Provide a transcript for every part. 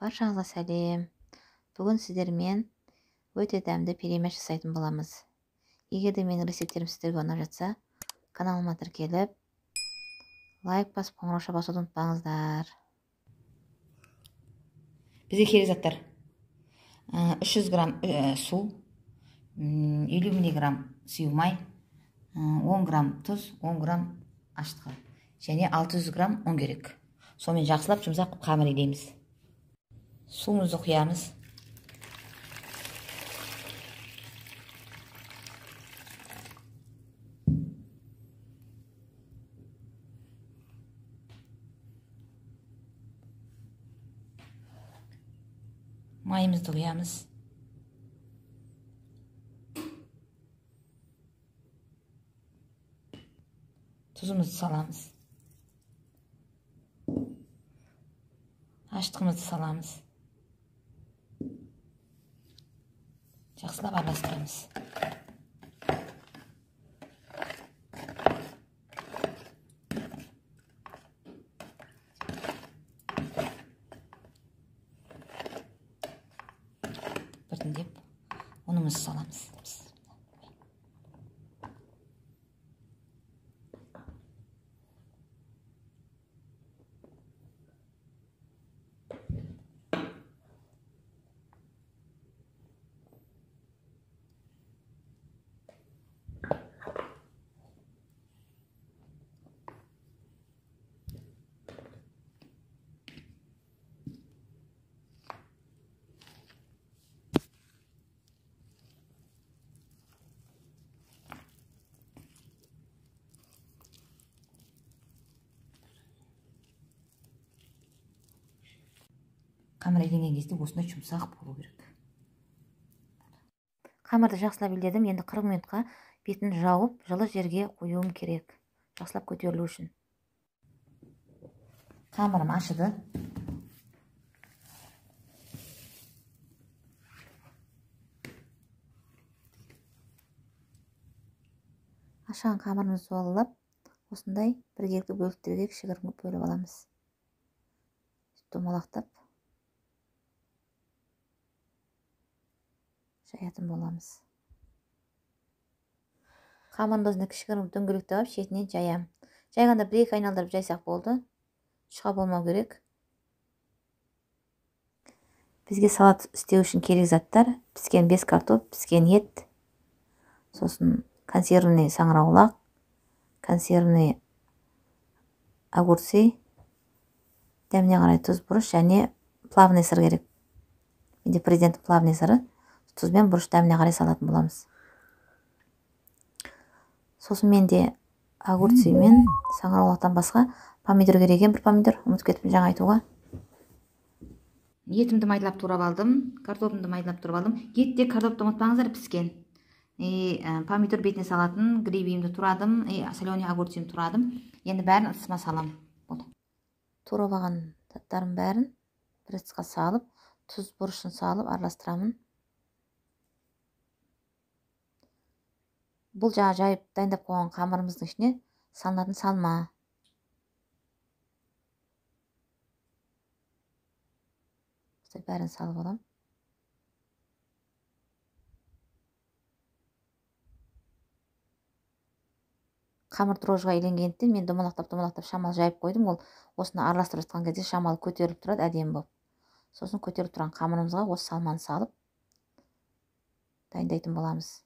Баршаңызға сәлем. Бүгін сіздермен өте дәмді пельмеш жасайтын боламыз. Егер де менің рецепттерім сіздерге ұнап жатса, каналыма тіркеліп, лайк басып, қоңырауша басуды ұмытпаңыздар. Бізге керек заттар: 300 грамм су, 50 миллиграмм сұйық май, 10 грамм тұз, 10 грамм ашытқы және 600 грамм ұн керек. Сонымен жақсылап жұмсақ қып қамыр илейміз. Суымызды құямыз. Майымызды құямыз. Тұзымызды саламыз. Ашытқымызды саламыз. Жақсылап араластырамыз. Біртіндеп ұнымызды саламыз. Қамыр иленген кезде осындай жұмсақ болу керек. Қамырды жақсылап иледім. Енді 40 минутқа бетін жауып, жылы жерге қоюым керек. Жақсылап көтерілу үшін. Қамырым ашыды. Ашыған қамырымызды дуалап, осындай біркелкі бөліктерге кішігірім бөліп аламыз. Домалақтап жаятын боламыз. Қамырымды осындай кішігірім дөңгелектеп алып, шетінен жаям. Жайғанда бір-екі айналдырып жайсақ болды. Шұға болмау керек. Бізге салат істеу үшін керек заттар: піскен 5 картоп, піскен ет, сосын консервный саңырауқұлақ, консервный огурцы, дәміне қарай тұз, бұрыш және плавный сыр керек. Менде Президент плавный сыры. Тұз бен бұрыш дәміне қарай салатын боламыз. Сосын менде огурцы мен саңырауқұлақтан басқа помидор керек екен, бір помидор ұмытып кеттім жаңа айтуға. Етімді майдалап турап алдым, картопымды майдалап турап алдым. Ет те картопты ұмытпаңыздар, піскен. Помидор бетіне салатын грибімді турадым, соленый огурцымды турадым. Енді бәрін ыдысыма салам. Болды. Турап алған заттардың бәрін бір ыдысқа салып, тұз, бұрышын салып араластырамын. Бұл жаңа жайып дайындап қойған қамырымыздың ішіне салынатын салма. Осылай бәрін салып аламын. Қамыр дрожжыға иленгендіктен мен домалақтап шамалы жайып қойдым. Ол осыны араластырып жатқан кезде шамалы көтеріліп тұрады, әдемі болып. Сосын көтеріліп тұрған қамырымызға осы салманы салып дайындайтын боламыз.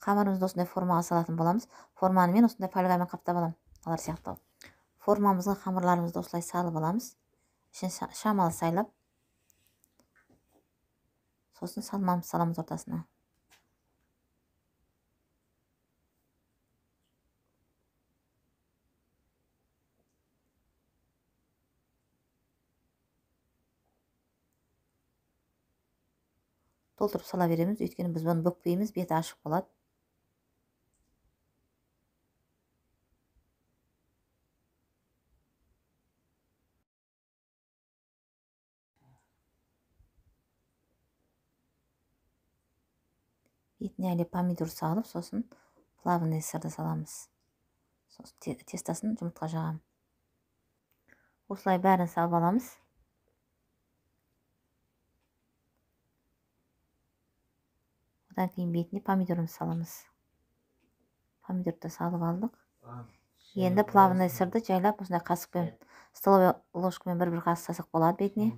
Қамырымызды осындай формаға салатын боламыз. Форманы мен осындай фольгамен қаптап аламын, алар сияқты. Формамызға қамырларымызды осылай салып аламыз. Ішін шамалы сайлап, сосын салмамызды саламыз ортасына. Толтырып сала береміз, өйткені біз бұны бүкпейміз, беті ашық болады. Бетіне әлі помидор салып, сосын плавленый сырды саламыз. Тестосын жұмыртқа жағамын. Осылай бәрін салып аламыз. Одан кейін бетіне помидорымызды саламыз. Помидорды салып алдық. Енді плавленый сырды жайлап осындай қасықпен, столовый ложкамен бір-бір қасық салсақ болады бетіне.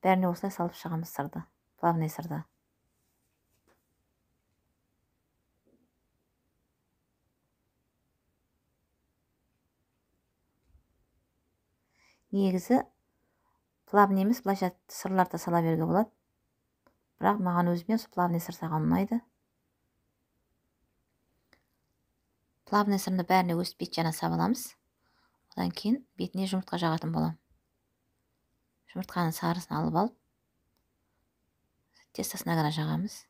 Бәріне осылай салып шығамыз сырды, плавленый сырды. Негізі плавный емес, былайша сырларды сала беруге болады. Бірақ маған өзіме осы плавный сыр салған ұнайды. Плавный сырды бәріне өстіп бет жағына салып аламыз. Одан кейін бетіне жұмыртқа жағатын боламын. Жұмыртқаның сарысын алып алып, тестосына ғана жағамыз.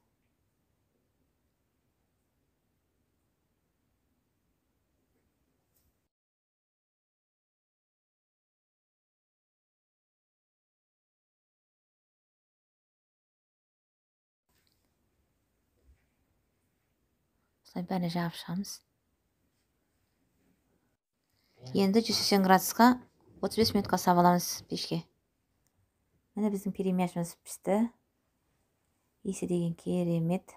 Осылай бәріне жағып шығамыз. Енді 180 градусқа 35 минутқа салып аламыз пешке. Міне біздің перемяшымыз пісті. Иісі деген керемет.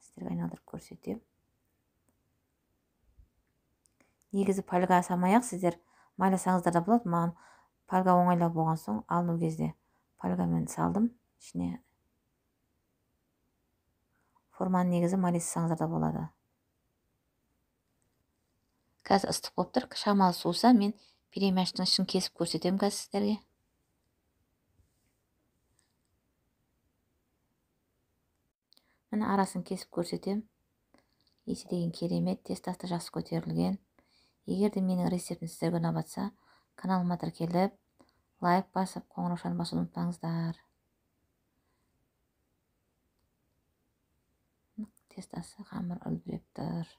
Сіздерге айналдырып көрсетемін. Негізі фольга салмай-ақ сіздер майласаңыздар да болады. Маған фольга оңайлау болған соң алыну кезде фольгамен салдым ішіне. Форманы негізі майласаңыздар да болады. Қазір ыстық болып тұр, шамалы суыса мен перемяштың ішін кесіп көрсетемін қазір сіздерге. Міне арасын кесіп көрсетемін. Иісі деген керемет, тестосы жақсы көтерілген. Егер де менің рецептім сіздерге ұнап жатса, каналыма тіркеліп, лайк басып, қоңыраушаны басуды ұмытпаңыздар. Тестосы қамыр үлбіреп тұр.